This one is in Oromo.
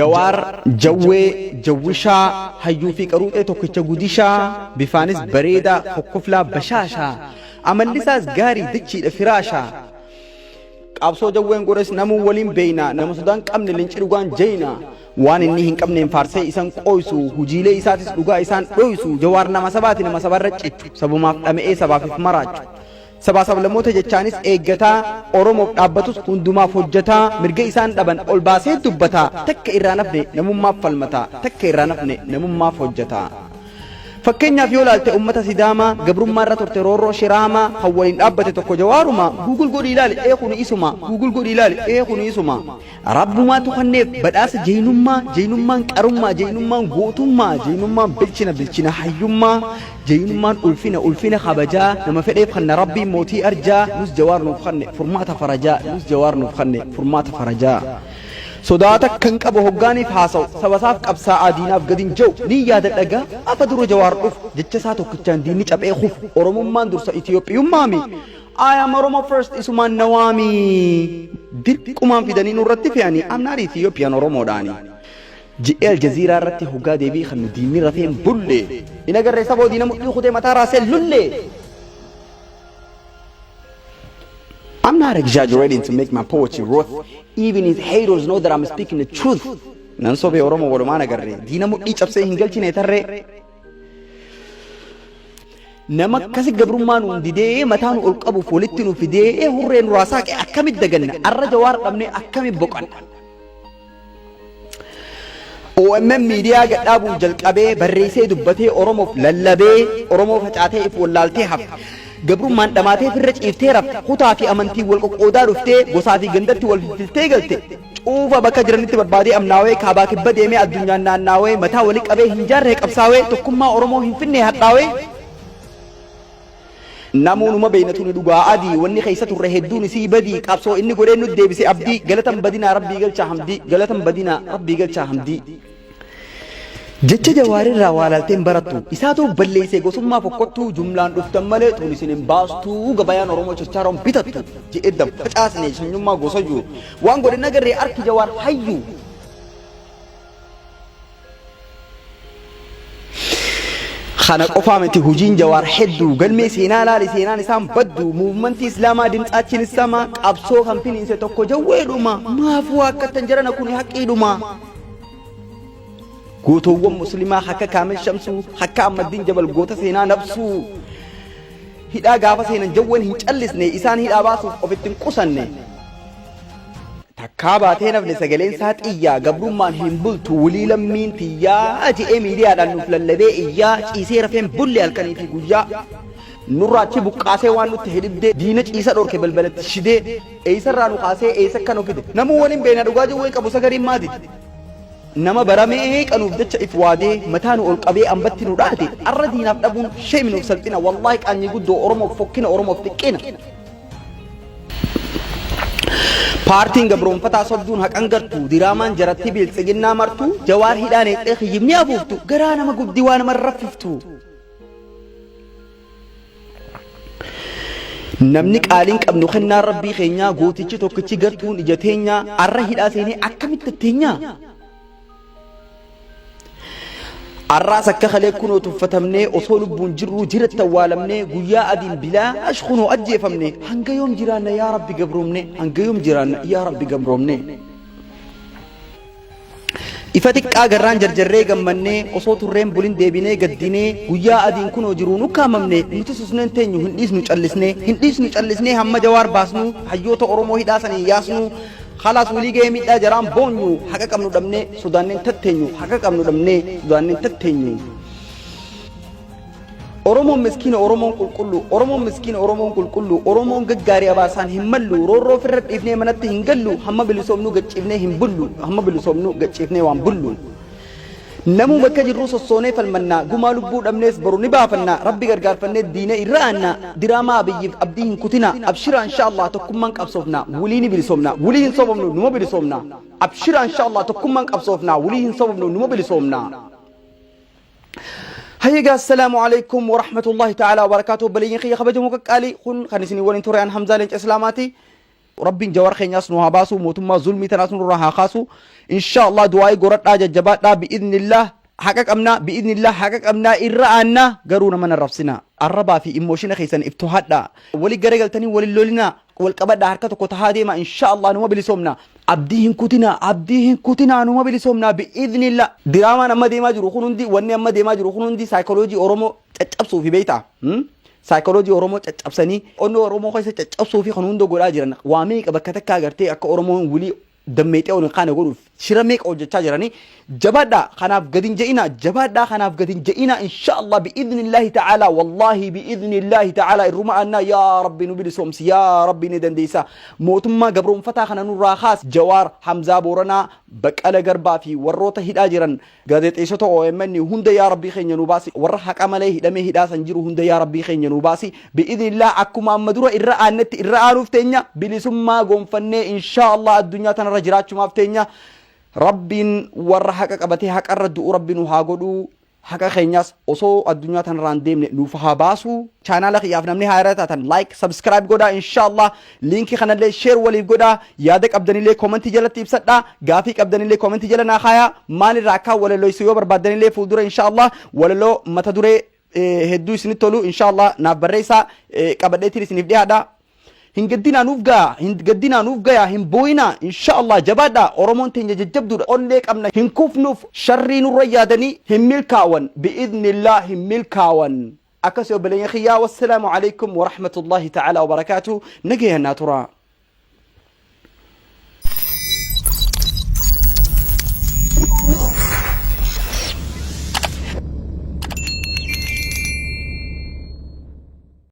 Jawaar, Jawwee, Jawwishaa, hayyuu fi qaruuxee tokkicha gudishaa, bifaanis bareedaa, kokkoflaa bashaashaa, amallisaas gaarii dachiidha firaashaa. Qabsoo Jawween godhes namuu waliin beeyna, nama sodaan qabne leenci dhugaan jeyna. Waan inni hin qabneen faarsee isan qooysu, hujiilee isaatis dhugaa isaan dhoysu. Jawaar nama sabaati nama sabarra cichu, sabumaaf dhama'ee sabaaf if maraachu. Sabaa sablammoota jechaanis eeggataa, Oromoof dhaabbatus hundumaaf hojjataa, mirga isaan dhaban ol baasee dubbataa, takka irraa nafne namummaaf falmataa, takka irraa nafne namummaaf hojjataa. Fakkeenyaaf yoo laalte ummata Sidaamaa, gabrummaa irra turte roorroo Shiraamaa, kan waliin dhaabbate tokko Jawaaruma, Google godhii ilaali ee kuni isuma, Google godhii ilaali ee kuni isuma. Rabbumaatu kanneef badhaasa jeynummaa, jeynummaan qarummaa, jeynummaan gootummaa, jeynummaan bilchina, bilchina hayyummaa, jeynummaan ulfina, ulfina kabajaa, nama fedheef kanna Rabbiin mootii arjaa, nus Jawaar nuuf kanne furmaata farajaa, nus Jawaar nuuf kanne furmaata farajaa. Sodaa takka hin qabu hoggaaniif haasa'u, sabasaaf qabsaa'aa diinaaf gad hin ja'u, nin yaadadha gaafa dura Jawaar dhufu, jecha isaa tokkichaan diinni caphee kufu, Oromummaan dursa Itiyoophiyummaami, I am Oromo first isumaan na waami. Dirqumaan fidanii nurratti fe'anii I'm not Ethiopian Oromoodhaani. Je'ee Aljaziiraa irratti hoggaa deebii kan nu diinni rafee hin bulle. Hin agarree saboo diina mudhii kutee mataa raasee lulle. I'm not exaggerating to make my poetry worth. Even his haters know that I'm speaking the truth. Nan sobee Oromoo walumaan agarree diina mudhii cabsee hin galchine tarree. Nama akkasi gabrummaa nuun didee mataa nu ol qabuuf walitti nu fidee hurree nurraa saaqe akkamitti daganna arra Jawaar dhabnee akkamitti boqanna. OMN miidiyaa gadhaabuun jalqabee barreessee dubbatee Oromoof lallabee Oromoo facaatee if wallaaltee hafte. Gabrummaan dhamaatee firra ciiftee rafte kutaa fi amantiin wal qoqqoodaa dhuftee gosaa fi gandatti wal filfiltee galte. Cuufa bakka jiranitti barbaadee amnaawee kaabaa kibba deemee addunyaan naannaawee mataa wali qabee hin jaarree qabsaawee tokkummaa Oromoo hin finnee hadhaawee. Namuu numa beeyna tuni dhugaa adii wanni keessa turre hedduun isii badii qabsoo inni godhee nu deebise abdii galatan badinaa rabbii galchaa hamdii galatan badinaa rabbii galchaa hamdii. Jecha Jawaarirraa waa laaltee hin barattu. Isaatu balleessee gosummaa fokkottuu jumlaan dhuftan malee tun isin hin baastuu gabayaan Oromoo chirchaaroon bitattu je'ee dam facaasne sanyummaa gosayyuu waan godhe nagarree arki Jawaar hayyuu. Kana qofaa miti hujiin Jawaar hedduu galmee seenaa laali seenaan isaan baddu muumantii Islaamaa dimtsaachiin sama qabsoo kan finiinse tokko jawweedhuma maafuu akkattan jarana kuni haqqiidhuma. Gootowwan Muslimaa akka Kaamil Shamsuu, akka Ahmaddiin Jabal goota seenaa nabsuu. Hidhaa gaafa seenan jawween hin callisne, isaan hidhaa baasuuf ofitti hin qusanne. Takkaa baatee nafne sagaleen isaa xiyyaa, gabrummaan hin bultu wulii lammiin tiyyaa je'ee miidiyaadhaan nuuf lallabee iyyaa, ciisee rafeen bulle halkanii fi guyyaa. Nurraa achi buqqaasee waan nutti hidhibdee, diina ciisa dhorke balbalatti shidee, eessarraa nu kaasee eessa akka nu fide. Namuu waliin beekna dhugaa jawween qabu sagariin maa dide. Nama bara meeqa nuuf jecha if waadee mataa nu ol qabee ambatti nu dhaate arra diinaaf dhabuun shame nuuf salphina wallaahi qaanyii guddoo Oromoof fokkina Oromoof xiqqina. Paartiin gabroonfataa sobduun haqan gartu diraamaan jaratti biiltsiginnaa martu Jawaar hidhaan eexxee kiyyibni afuuftu garaa nama gubdi waa nama raffiftu. Namni qaaliin qabnu kennaa rabbii keenyaa gootichi tokkichi gartuun ija teenyaa arra hidhaa seenee akkamitti teenyaa? Arraas akka kalee kunoo tuffatamnee osoo lubbuun jirruu jiratti awwaalamnee guyyaa adiin bilaash kunoo ajjeefamne hanga yoom jiraanna yaa rabbi gabroomne hanga yoom jiraanna yaa rabbi gabroomne. Ifa xiqqaa garraan jarjarree gammannee osoo turreen bulin deebinee gaddinee guyyaa adiin kunoo jiruun ukkaamamne nuti susneen teenyu hin dhiisnu callisnee hin dhiisnu callisnee hamma Jawaar baasnu hayyoota Oromoo hidhaa sanii yaasnu khalaas walii gahee miidhaa jaraan boonyu haqa qabnu dhabnee sodaanneen tatteenyu haqa qabnu dhabnee sodaanneen tatteenyu. Oromoon miskiina Oromoon qulqullu Oromoon miskiina Oromoon qulqullu Oromoon gaggaarii abaasaan hin mallu roorroo firra dhiifnee manatti hin gallu hamma bilisoomnu gacciifnee hin bullu hamma bilisoomnu gacciifnee waan bullu. Namuu bakka jirruu sossoonee falmannaa gumaa lubbuu dhabnees boru ni baafanna rabbi gargaarfannee diina irra aanna diraamaa Abiyyiif abdii hin kutina abshiraa inshaallah tokkummaan qabsoofna wulii ni bilisoomna wulii hin sobamnu numa bilisoomna abshiraa inshaallah tokkummaan qabsoofna wulii hin sobamnu numa bilisoomna. Hayyegaa assalaamu alaikum warahmatullahi ta'ala wabarakaatuh obboleeyyan kiyya kabajamoo qaqqaalii kun kan isinii waliin ture an Hamzaa Leenca Islaamaati. Rabbiin Jawar keenyaas nu haa baasu, mootummaa zulmii tanaas nurraa haa kaasu. Insha Allah du'aa'ii goradhaa, jajjabaadhaa. Bi'idhnillah haqa qabnaa, bi'idhnillah haqa qabnaa, irra aannaa. Garuu nama hin arrabsinaa. Arrabaa fi immoshina keessan if tohadhaa. Wali garagaltanii wal hin lolinaa, wal qabadhaa, harka tokko tahaa deemaa. Insha Allah numa bilisoomna. Abdii hin kutinaa, abdii hin kutinaa, numa bilisoomnaa bi'idhnillah. Diraamaan amma deemaa jiru kun hundi, wanni amma deemaa jiru kun hundi saayikoloojii Oromoo caccabsuufi beektaa. Saayikoloojii Oromoo caccabsanii onnee Oromoo keessa caccabsuu fi kan hunda godhaa jiran. Waa meeqa bakka takkaa agartee akka Oromoon wilii dammeexee ol hin kaane godhuuf shira meeqa hojjechaa jiranii. Jabaadhaa, kanaaf gadi hin je'inaa. Jabaadhaa, kanaaf gadi hin je'inaa. Insha Allah, bi'idhnillaahi ta'aalaa, wallaahi bi'idhnillaahi ta'aalaa irruma aannaa. Yaa Rabbi nu bilisoomsi, yaa Rabbi ni dandeessa, mootummaa gabroonfataa kana nurraa kaas. Jawaar, Hamzaa Booranaa, Baqqala Garbaa fi warroota hidhaa jiran, gaazexeessota OMN hunda, yaa Rabbii keenya nu baasi. Warra haqa malee hidhamee hidhaa san jiru hunda, yaa Rabbii keenya nu baasi. Bi'idhnillah akkuma amma dura irra aannetti irra aanuuf teenya. Bilisummaa gonfannee insha Allah addunyaa tanarra jiraachumaaf teenya. Rabbiin warra haqa qabatee haqarra du'u Rabbi nu haa godhu. Haqa keenyaas osoo addunyaa tanarraan deemne nuuf haa baasu. Chaanaala kiyyaaf namni haaraa taatan like, subscribe godhaa. Inshallah liinkii kanallee share waliif godhaa. Yaada qabdanillee komentii jalatti ibsadhaa. Gaafii qabdanillee komentii jala naa kaayaa. Maalirraa akka walalooysu yoo barbaaddanillee fuuldura inshallah walaloo mata duree hedduu isinitti tolu inshallah naaf barreessaa, qabadheetiin isiniif dhiyaadha. Hin gaddinaa, nuuf gayaa, hin gaddinaa, nuuf gayaa, hin booyinaa. Insha Allah jabaadhaa. Oromoon teenya jajjabduudha, onnee qabna, hin kufnuuf. Sharrii nurra yaadanii hin milkaawan, bi'idhnillah hin milkaawan. Akkasii obboleeyyan kiyyaa, wassalaamu alaikum warahmatullahi ta'ala wabarakaatu. Nagaya naa turaa.